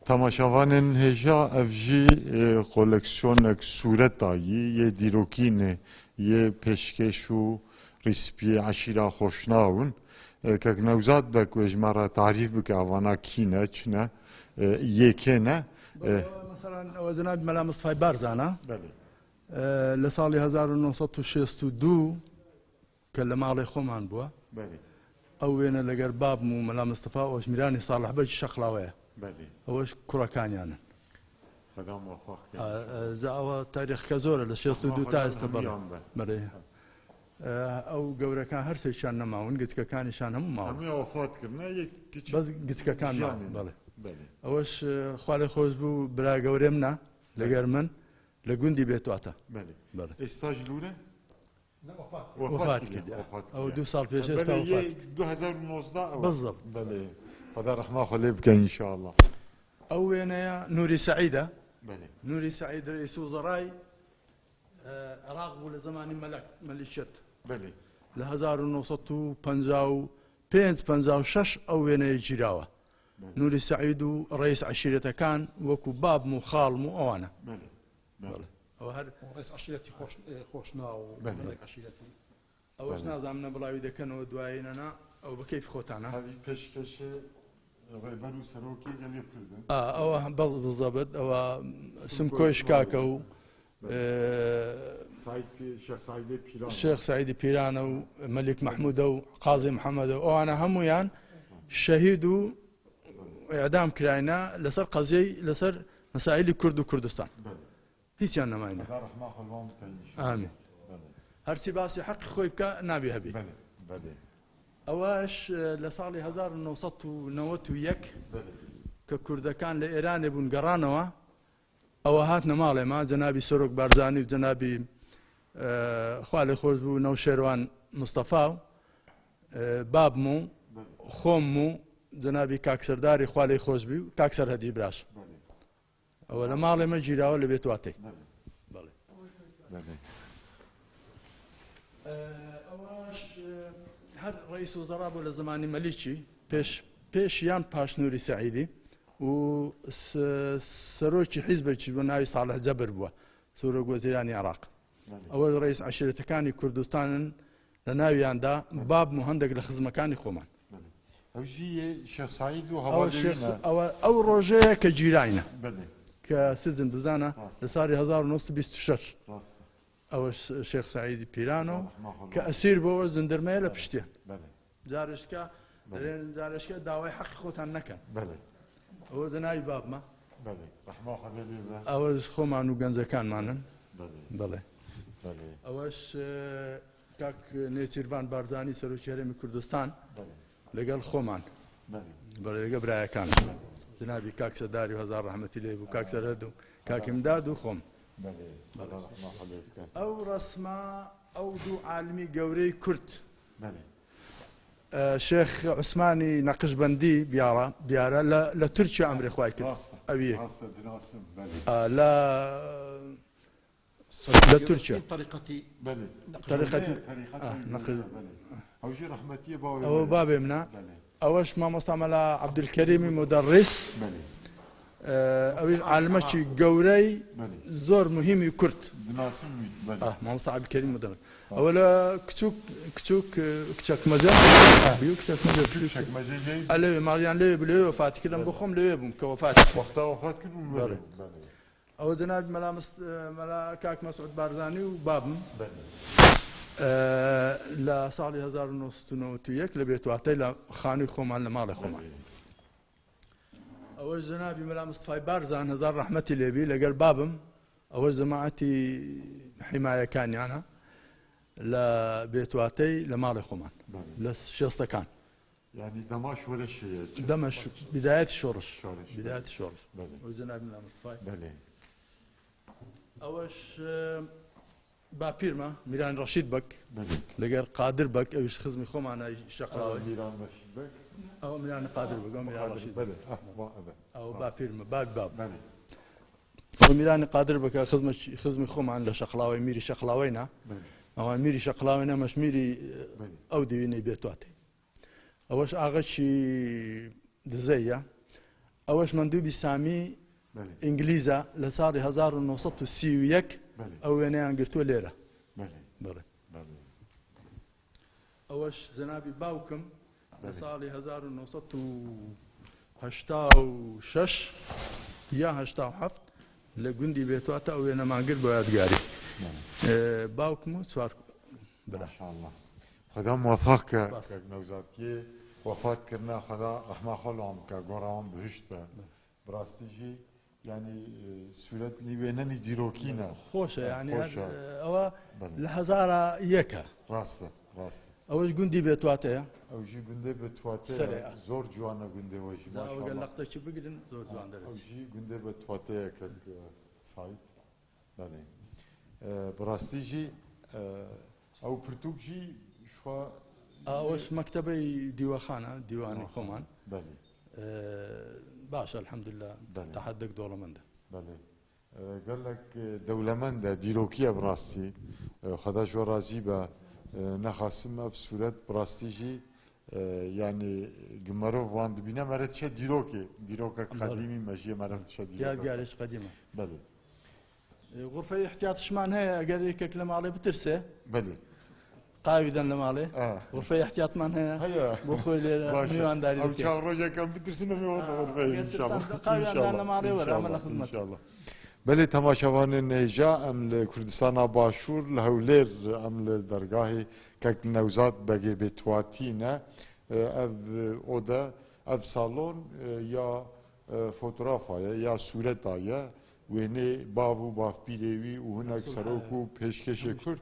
Temaşevanên hêja, ev jî, e, koleksiyonek sûreta yî yê dîrokî ne, yê pêşkêş û rîspiyê eşîra Xoşnaw in. E, kek Newzad be ku ji me re tarîf bike, evana kî ne, çi ne, e, yê kê ne? E, Mesela, ew zenabî Mela Mistefay Barzan e. Belê. E, li salî hezar û neh sed û şêst û du ke li malê xweman bû. Belê. Ew wêne leger babm û Mela Mistefa û Ejmîranî Salih Beg ji Şeqlawe ye. Belê. Ew ji kurekaniyan in. Xweda muwefaq ke. A, e, za ewa tarîxke zor e, li şêst û du ta êsta, belê. Belê. E, ew gewrekan her sêçan nemawin, giçkekanîşan hemû mawin. Hemû ya wefat kirine, yek kiçik. Bes giçkekan mawin, belê. Belê. Ew ji, e, xwalê xweş bû, bira gewrê min e, leger min, li gundî Bêtwata. Belê. Belê. Êsta ji lûre? Ne, wefat kir. Wefat kir ya. Wefat kir. Ew du sal pêş êsta wefat kir. Belê, yê du hezar û nozdeh ew. Bizibt. Belê. Xweda rehma xwe lê bike înşallah. Ew wêneya Nûrî Seîd e. Belê. Nûrî Seîd reîs wezerayî, e, Iraq bû li zemanî Melek, Melîçet. Belê. Li hezar û neh sed û penca û pênc penca û şeş ew wêneyê cîrawa. Belê. Nûrî Seîd û reîs eşîretekan wekû babm û xalm û ewan e. Belê. Belê. Belê. Ew her Reis aşîretî Xoş-, e, Xoşna û Belê. Melek aşîretî. Ew ez Belê. Nazanim ne bila wî dekenwe duayê ne na, ew bi keyf xotan e. Hevî pêşkêşê Rêber û Serokê gelê Kurd in. A, ew he, bel-, bizebit, ew Simkoy Simkoy Şikake û, Belê. e, Saîd Pî-, Şêx Saîdê Pîran. Şêx Saîdê Pîran û Melîk Mehmûd û Qazî Mihemed û ewana hemûyan şehîd û îdam kirayne li ser qeziyey, li ser mesaîlî Kurd û Kurdistan. Belê. Hîç yan nemayne. Xweda rehma xwe li wan bike înşallah. Amîn. Belê. Her çi basî heqî xwe bike nabî hebî. Belê, belê. Ew ji, e, li salî hezar û neh sed û newed û yek Belê. Ke Kurdekan li Êranê bûn geranewe, ew hatine malê me, cenabî Serok Barzanî û cenabî, e, xwalê xweş bû Newşêrwan Mistefa û, e, babm û Belê. Xwem û cenabî Kak Serdarî xwalê xweş bî û Kak Serhedî biraş. Belê. Ew li malê me cîrawa li Bêtwatê. Belê. Belê. Belê. Ee, ew ji, e, her reîs wezera bû li zemanî Melîkî, pêş, pêş yan paş Nûrî Seîdî û se-, serokî hîzbekî bû navî Salih Cebir bû, serok wezîranî Iraq. Belê. Ew reîs eşîretekanî Kurdistan in, li nawiyan de Belê. Bab û hindek li xizmekanî xweman. Belê. Ew jî yê Şêx Saîd û Ew hevadê wî Şêx, ne. Ew, ew rojê ke cîrayne. Belê. Ke sizin bizana, Rast. Li salî hezar û neh sed û bîst û şeş. Rast. Ew Ş-, Şêx Saîdî Pîran o, Rahma ke Xweda. Esîr bû, ew zindirmeye le Belê. Piştiye. Belê. Carişka, Belê. Derên carişka dawayê heqî xotan nekin. Belê. Ew zenayî bab me. Belê. Rehma Xwedê lê be. Ew ji xweman û gencekan manin. Belê. Belê. Belê. Ew ji, e, kak Nêçîrvan Barzanî, Serokê Herêmê Kurdistan, Belê. Legel xweman. Belê. Belê, legel birayekan. Cenabî kak Sedarî û hezar rehmetî lê bû, kak Serhed û kak Belê. Îmdad û xwem. Belê. Belê. Xweda rehma xwe lê bike. Ew resma, ew du alimî gewreyî Kurd. Belê. E, Şêx Usmanî Neqişbendî biyara, biyara le, le Tirkiye emrê xwe kir. Rast e. Ew yê. Rast e, dinasim, belê. E, le, لە تورکیا. Tarîqetî. Belê. Tarîqet. Tarîqet Ah, Eyyûbî, naqil. Belê. Ew jî rehmetiyê bavê Ew wê. Babê min e. Belê. Ew ji mamosta Mela Ebdulkerîmî Muderris. Belê. Ee, ew jî alimekî gewrey Belê. Zor muhîmî Kurd. Dinasin wî. Belê. Ah, mamosta Ebdulkerîm Muderris. Ew le küçük, küçük, e, küçekmece. Ah, büyük küçekmece. Küçük küçük. Çekmece. Elewê, mariyan lewê bi lewê wefat kirin. Belê. Bixom lewê bûm ke wefat. Wexta wefat kirin. Belê. Belê. Ew cenab Mela Mis-, e, Mela Kak Mesûd Barzanî û babim. Belê. E, لە ساڵی هەزار و نۆ سەد و نەوەد و یەک لە بێتواتەی لە خانووی خۆمان، لە ماڵی خۆمان. Belê. ئەوەش جەنابی مەلا مستفای بارزان، هەزار ڕەحمەتی لێبی، لەگەر بابم، ئەوەش جەماعەتی حیمایەکانیانە لە بێتواتەی لە ماڵی خۆمان. Belê. لە شێستەکان. یعنی دەما شۆرەشەیە. دەمە ش-، بدایەتی شۆڕش. شۆڕش، بدایەتی belê. شۆڕش. Belê. ئەو جەنابی مەلا مستفای. Belê. ئەوەش، ئە، باپیرمە، میران ڕەشید بەگ. Belê. لەگەر قادر بەگ، ئەویش خزمی خۆمانە شەقڵاوی. ئەوە میران ڕەشید بەگ. ئەوە میران قادر بەگ، ئەوە میران قادر، ڕەشید بەگ. Belê. ئەه، وا، ئەبێ. ئەوە ڕاست. باپیرمە، باک باب. Belê. ئەوە میرانی قادر بەگ، خزمە-، خزمی خۆمان لە شەقڵاوی، میری شەقڵاوینە. Belê. ئەوان میری شەقڵاوینە، مەش میری، Belê. ئەو دیوینەی بێتواتێ. ئەوەش ئاغەکی دزەیە. ئەوەش مەندوبی سامی Belê. ئینگلیزە لە ساڵی هەزار و نۆ سەد و سی و یەک Belê. ئەو وێنەیان گرتووە لێرە. Belê. بەڵێ. Belê. ئەوەش جەنابی باوکم لە Belê. ساڵی هەزار و نۆ سەد و هەشتا و شەش یا هەشتا و هەفت لە گوندی بێتواتە ئەو وێنەمان گرت بۆ یادگاری. Belê. ئێ، باوکم و چوار برا. ماشاءالله. خدا موفق کە، سپاس. کە نەوزاتیە وفات کردنە، خدا ڕەحما خۆ لەوان بکە، گۆڕاوان بهشت بە. Belê. Bi rastî jî, yanî, e, sûret nî wênenî dîrokî ne. Xweş e, yanî, xweş e. Her, e, ewa Belê. Li hezara yek e. Rast e, rast e. Ew ji gundî Bêtuwate ye. Ew jî gundê Bêtuwate ye. Serê e. Zor ciwan e gundê we jî, maşallah. Ew gel laqtekî bigirin, zor ciwan derê. Ew jî gundê Bêtuwate ye, kek, e, Saîd. Belê. E, bi rastî jî, e, ew pirtûk jî ji xwe A, ew ji mektebey dîwexan e, dîwanê xweman. Belê. E, baş e, elhamdulillah. Belê. Tehedek dewlemend e. Belê. E, gelek, e, dewlemend e, dîrokî ye bi rastî. E, Xweda ji we razî be. E, nexasim ev sûret bi rastî jî, e, yanî gi merov wan dibîne, mere diçe dîrokê, dîrokek Belê. Qedîmî mejiyê mere diçe dîrokek. Yadgarê ji qedîm e. Belê. E, xurfeyê ihtiyatişman heye, eger yekek li malê bitirse, Belê. Qawî den li malê. Ah. Xurfeyê ihtiyatman heye. Heye. Bo xwe lêre Baş e. Mîwandarî Ew dike. Çav rojek em bitirsin, em ê Ah, xurfeyê, eger inşallah. Tirsan de qawî den li malê were, em li xizmet. İnşallah. Belê, temaşevanên hêja, em li Kurdistana Başûr, li Hewlêr, em li dergahê Kek Newzat Begê Bêtuwatî ne. E, ev, e, ode, ev salon, e, ya, e, fotografa ye, ya sûreta ye, wênê bav û bavpîrê wî û hinek serok û pêşkêşê Kurd.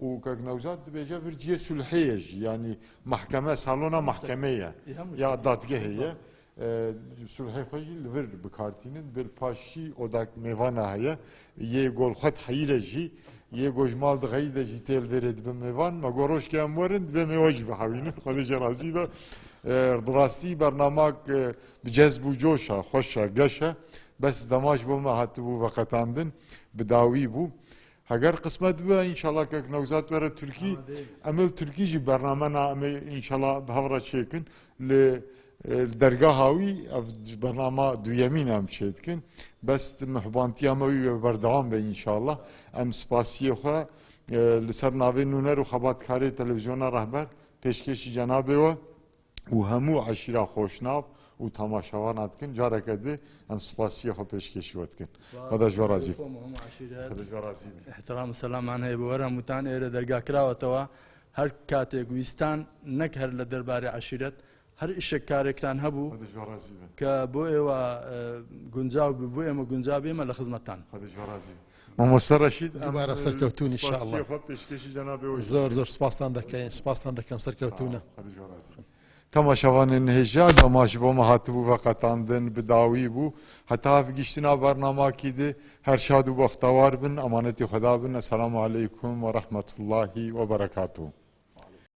Û Kek Newzat dibêje vir cihê sulhê ye jî, yanî mahkeme, salona mahkemê ye, ya dadgehê ye. E, sulhê xwe jî li vir bi kar tînin, bir paşî odak mêvana heye. Yê Golxwet Heyîre jî, yê Gojmal Dixeyî de jî tê li vêrê dibe mêvan. Me got roj ke em werin, divê mêwe jî bihewînin. Xwedê jê razî be. E, bi rastî bernamak, e, bi cezb û coş e, xweş e, geş e. Bes dema ji bo me hatibû veqetandin, bi dawî bû. Heger qismet bibe, înşallah kek Newzat were Tirkî, Ama değil. Em ê li Tirkî jî bername na, em ê înşallah bi hev re çêkin. Li, e, li dergaha wî, ev bernama duyemîn em çêdikin. Bes mihbantiya me wî wê berdewam be înşallah. Em spasiyê xwe, e, li ser navê nûner û xebatkarê televîzyona Rehber pêşkêşî cenabê we û hemû eşîra Xoşnav û temaşevana dikin. Careke di em spasiyê xwe pêşkêşî we dikin. Spas. Xweda ji we razî be. Xwe hemû eşîret. Xweda ji we razî be. Îhtiram û selaman heye bo we re, hemûtan êre derga kirawetêwe. Her katek wîstan, nek her li derbarê eşîret, her îşek karektan hebû Xweda ji we razî be. Ke bo êwa, e, guncaw bî, bo ême guncaw bî, me li xizmetan. Xweda ji we razî be. Mamoste Reşîd, em, Dubare e, serkewtûn, spasiye inşallah. Xwe pêşkêşî cenabê we Zor, dikin. Zor spastan dekin, spastan dekin, serkewtûn e. Sağ ol, Xweda ji we razî be. Temaşevanên hêja, dema ji bo me hatibû veqetandin, bi dawî bû. Heta ev giştina bernamakî di, her şad û bextewar bin, emanetî Xweda bin. Esselamu aleykum ve rahmetullahi ve berekatuhu.